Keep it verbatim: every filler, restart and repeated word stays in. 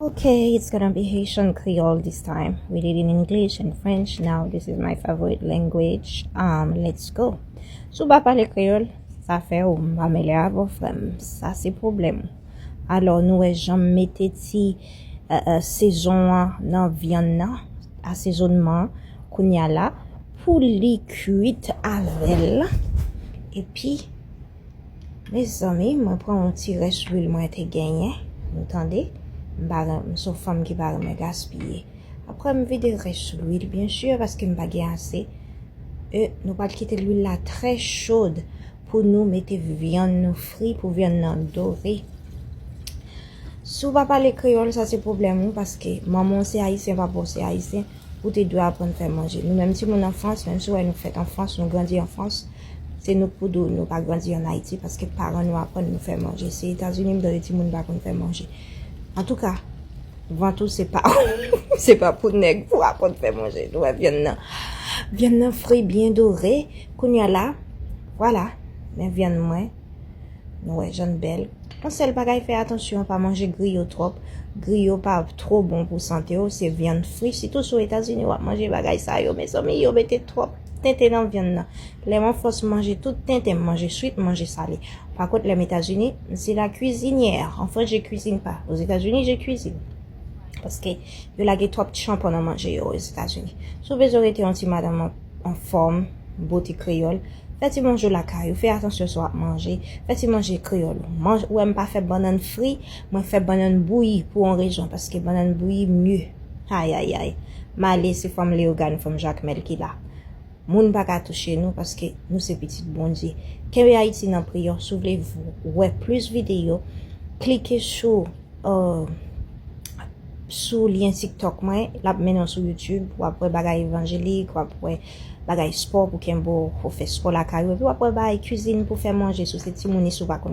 Okay, it's gonna be Haitian Creole this time. We did in English and French. Now this is my favorite language. Um, let's go. Si w pa pale kreyòl, sa fè w m pa mele avè w, frè m. Sa se pwoblèm ou. Alò, nou wè jan m mete ti uh, uh, sezon an nan vyann nan, asezonman an, kounye a la, pou li kwit avè l. Epi, mezanmi, mwen pran yon ti rès lwil mwen te genyen. Nou tande? M pa ren- m se yon fanm ki pa renmen gaspiye. Apre, m vide rès lwil, byen si, paske m pa gen ase. E nou pral kite lwil la trè chod pou nou mete vyann nou fri, pou vyann nan dore. Si w pa pale kreyòl, sa se pwoblèm ou, paske manman w se ayisyen, papa w se ayisyen, ou te dwe aprann fè manje. Nou menm timoun an Frans, menm si w wè nou fèt an Frans, nou grandi an Frans, se nou k pou di w nou pa grandi an Ayiti, paske paran nou aprann nou fè manje. Se Etazini m tande timoun pa konn fè manje. Antouka, vant ou se pa se pa pou nèg pou aprann fè manje. Nou wè vyann nan. Vyann nan fri, byen dore. Kounye a la, vwala. Men vyann mwen, nou wè jan l bèl. Yon sèl bagay, fè atansyon, pa manje griyo twòp. Griyo pa two bon pou sante w, se vyann fri. Sitou si w Etazini, w ap manje bagay sa yo, mezanmi, yo mete twòp tenten nan vyann nan. Lè m an Frans, m manje tout tenten, m manje swit, m manje sale. Par contre, lè m Etazini, m se la cuisinière. En France, je cuisine pas. Aux États-Unis, je cuisine. Paske yo lage twòp chanpan nan manje yo Ozetazini. Si w bezwen rete yon ti madanm an, anfòm, bote kreyòl, fè ti manje w lakay ou, fè atansyon sa w ap manje, fè ti manje kreyòl ou. Manje, ou wè m pa fè bannann fri, mwen fè bannann bouyi pou yon rezon, paske bannann bouyi mye. Ayayay. M ale, se fanm Leyogàn, fanm Jakmèl ki la. Moun pa ka touche nou paske nou se pitit Bondye. Kenbe Ayiti nan priyè, si w vle w- wè plis videyo, klike sou uh, sou lyen TikTok mwen, l ap mennen w sou YouTube, w ap wè bagay evanjelik, w ap wè bagay spò pou kenbe w, pou fè spò lakay ou, epi w ap wè bagay kwizin pou fè manje, si w se timoun, si w pa konn